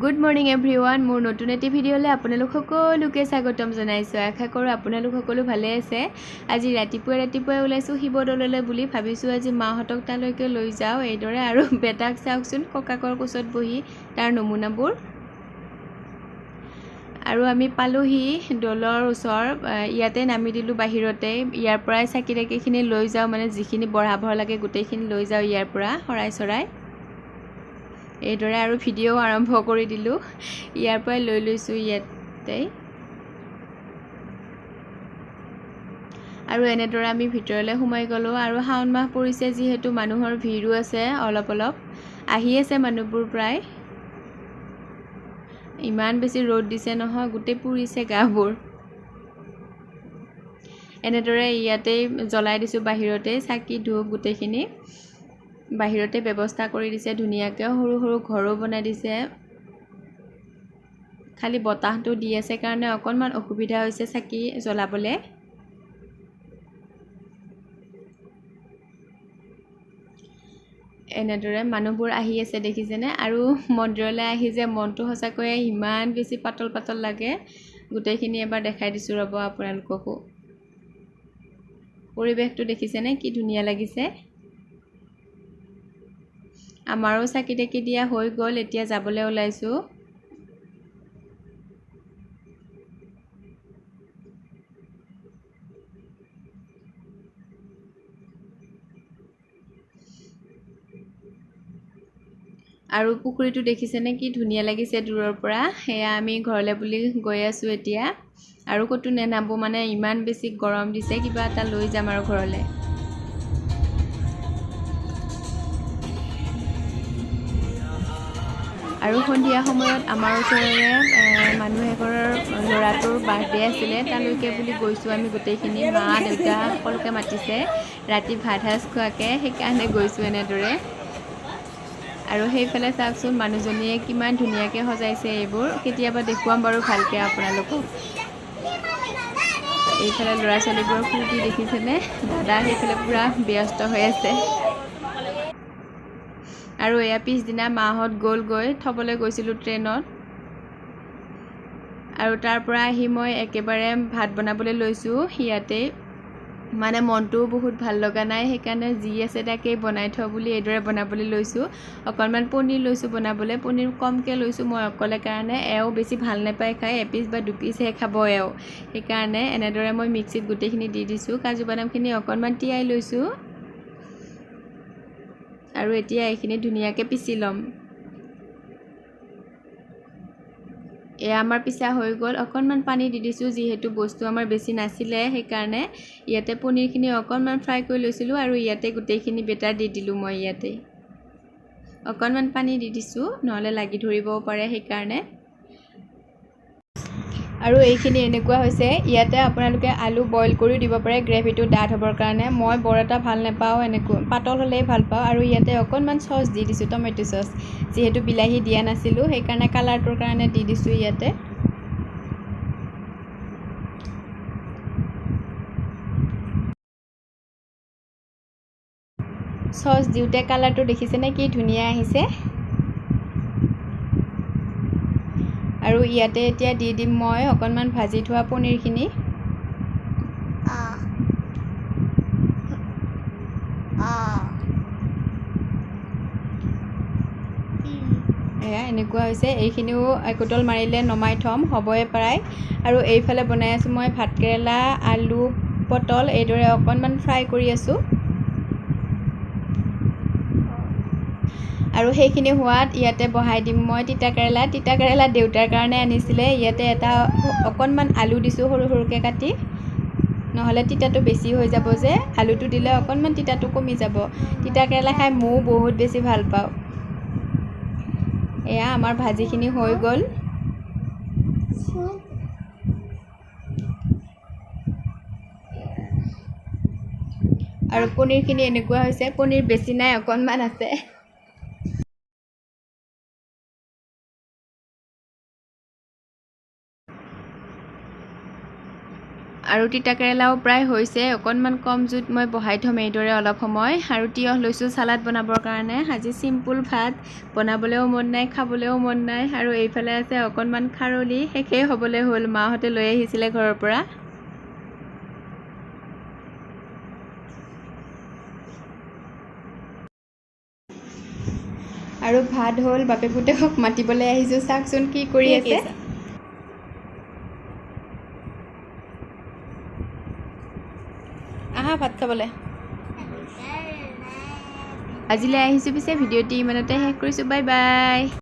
Good morning everyone, মোৰ নতুন এটি ভিডিঅ'লৈ আপোনালোক সকলোকে স্বাগতম জনাইছোঁ। আশা কৰোঁ আপোনালোক সকলো ভালে আছে। আজি ৰাতিপুৱাই ৰাতিপুৱাই ওলাইছোঁ শিৱদৌললৈ বুলি ভাবিছোঁ, আজি মাহঁতক তালৈকে লৈ যাওঁ এইদৰে। আৰু বেটাক চাওকচোন, ককাকৰ কোচত বহি তাৰ নমুনাবোৰ। আৰু আমি পালোহি দৌলৰ ওচৰ, ইয়াতে নামি দিলোঁ বাহিৰতে। ইয়াৰ পৰাই চাকি তাকিখিনি লৈ যাওঁ, মানে যিখিনি বঢ়াব লাগে গোটেইখিনি লৈ যাওঁ ইয়াৰ পৰা, শৰাই চৰাই এইদৰে। আৰু ভিডিঅ' আৰম্ভ কৰি দিলোঁ, ইয়াৰ পৰাই লৈ লৈছোঁ ইয়াতে। আৰু এনেদৰে আমি ভিতৰলৈ সোমাই গ'লোঁ। আৰু শাওণ মাহ পৰিছে যিহেতু মানুহৰ ভিৰো আছে, অলপ অলপ আহি আছে মানুহবোৰ প্ৰায়। ইমান বেছি ৰ'দ দিছে নহয়, গোটেই পুৰিছে গাবোৰ। এনেদৰে ইয়াতেই জ্বলাই দিছোঁ বাহিৰতেই চাকি ধূপ গোটেইখিনি বাহিৰতে ব্যৱস্থা কৰি দিছে ধুনীয়াকৈ। সৰু সৰু ঘৰো বনাই দিছে, খালি বতাহটো দি আছে কাৰণে অকণমান অসুবিধা হৈছে চাকি জ্বলাবলৈ। এনেদৰে মানুহবোৰ আহি আছে দেখিছেনে। আৰু মন্দিৰলৈ আহি যে মনটো সঁচাকৈয়ে ইমান বেছি পাতল পাতল লাগে। গোটেইখিনি এবাৰ দেখাই দিছোঁ ৰ'ব আপোনালোককো। পৰিৱেশটো দেখিছেনে কি ধুনীয়া লাগিছে। আমাৰো চাকি তাকি দিয়া হৈ গ'ল, এতিয়া যাবলৈ ওলাইছোঁ। আৰু পুখুৰীটো দেখিছেনে কি ধুনীয়া লাগিছে দূৰৰ পৰা। সেয়া আমি ঘৰলৈ বুলি গৈ আছোঁ এতিয়া, আৰু ক'তো নেনাবো, মানে ইমান বেছি গৰম দিছে, কিবা এটা লৈ যাম আৰু ঘৰলৈ। আৰু সন্ধিয়া সময়ত আমাৰ ওচৰৰে মানুহ এঘৰৰ ল'ৰাটোৰ বাৰ্থডে আছিলে, তালৈকে বুলি গৈছোঁ আমি গোটেইখিনি। মা দেউতা সকলোকে মাতিছে ৰাতি ভাত সাজ খোৱাকৈ, সেইকাৰণে গৈছোঁ এনেদৰে। আৰু সেইফালে চাওকচোন মানুহজনীয়ে কিমান ধুনীয়াকৈ সজাইছে এইবোৰ, কেতিয়াবা দেখুৱাম বাৰু ভালকৈ আপোনালোকক। এইফালে ল'ৰা ছোৱালীবোৰৰ ফূৰ্তি দেখিছেনে, দাদা সেইফালে পূৰা ব্যস্ত হৈ আছে। আৰু এয়া পিছদিনা মাহঁত গ'লগৈ, থ'বলৈ গৈছিলোঁ ট্ৰেইনত। আৰু তাৰ পৰা আহি মই একেবাৰে ভাত বনাবলৈ লৈছোঁ ইয়াতেই, মানে মনটোও বহুত ভাল লগা নাই, সেইকাৰণে যি আছে তাকেই বনাই থওঁ বুলি এইদৰে বনাবলৈ লৈছোঁ। অকণমান পনীৰ লৈছোঁ বনাবলৈ, পনীৰ কমকৈ লৈছোঁ মই অকলে কাৰণে, এওঁ বেছি ভাল নাপায় খাই, এপিচ বা দুপিচহে খাব এওঁ, সেইকাৰণে এনেদৰে মই মিক্সিত গোটেইখিনি দি দিছোঁ। কাজু বাদামখিনি অকণমান তিয়াই লৈছোঁ আৰু এতিয়া এইখিনি ধুনীয়াকৈ পিচি ল'ম। এয়া আমাৰ পিছা হৈ গ'ল। অকণমান পানী দি দিছোঁ, যিহেতু বস্তু আমাৰ বেছি নাছিলে সেইকাৰণে। ইয়াতে পনীৰখিনি অকণমান ফ্ৰাই কৰি লৈছিলোঁ আৰু ইয়াতে গোটেইখিনি বেটাৰ দি দিলোঁ মই। ইয়াতে অকণমান পানী দি দিছোঁ, নহ'লে লাগি ধৰিবও পাৰে সেইকাৰণে। আৰু এইখিনি এনেকুৱা হৈছে। ইয়াতে আপোনালোকে আলু বইল কৰিও দিব পাৰে গ্ৰেভিটো ডাঠ হ'বৰ কাৰণে। মই বৰ এটা ভাল নাপাওঁ, এনেকুৱা পাতল হ'লেই ভাল পাওঁ। আৰু ইয়াতে অকণমান চচ দি দিছোঁ, টমেট' চচ, যিহেতু বিলাহী দিয়া নাছিলোঁ সেইকাৰণে কালাৰটোৰ কাৰণে দি দিছোঁ ইয়াতে। চচ দিওঁতে কালাৰটো দেখিছেনে কি ধুনীয়া আহিছে। আৰু ইয়াতে এতিয়া দি দিম মই অকণমান ভাজি থোৱা পনীৰখিনি। এয়া এনেকুৱা হৈছে। এইখিনিও একোতল মাৰিলে নমাই থ'ম, হ'বই প্ৰায়। আৰু এইফালে বনাই আছোঁ মই ভাতকেৰেলা, আলু, পটল এইদৰে অকণমান ফ্ৰাই কৰি আছোঁ। আৰু সেইখিনি হোৱাত ইয়াতে বহাই দিম মই তিতাকেৰেলা। তিতাকেৰেলা দেউতাৰ কাৰণে আনিছিলে। ইয়াতে এটা অকণমান আলু দিছোঁ সৰু সৰুকৈ কাটি, নহ'লে তিতাটো বেছি হৈ যাব যে, আলুটো দিলে অকণমান তিতাটো কমি যাব। তিতাকেৰেলা খাই ময়ো বহুত বেছি ভাল পাওঁ। এয়া আমাৰ ভাজিখিনি হৈ গ'ল। আৰু পনীৰখিনি এনেকুৱা হৈছে, পনীৰ বেছি নাই, অকণমান আছে। আৰু তিতা কেৰেলাও প্ৰায় হৈছে, অকণমান কম জুইত মই বহাই থ'ম এইদৰে অলপ সময়। আৰু তিয়ঁহ লৈছোঁ চালাড বনাবৰ কাৰণে। আজি চিম্পুল ভাত, বনাবলৈও মন নাই, খাবলৈও মন নাই। আৰু এইফালে আছে অকণমান খাৰলি, শেষেই হ'বলৈ হ'ল, মাহঁতে লৈ আহিছিলে ঘৰৰ পৰা। আৰু ভাত হ'ল, বাপেক পুতেকক মাতিবলৈ আহিছোঁ, চাওকচোন কি কৰি আছে। আহা ভাত খাবলৈ। আজিলৈ আহিছোঁ পিছে, ভিডিঅ'টি ইমানতে শেষ কৰিছোঁ। Bye bye.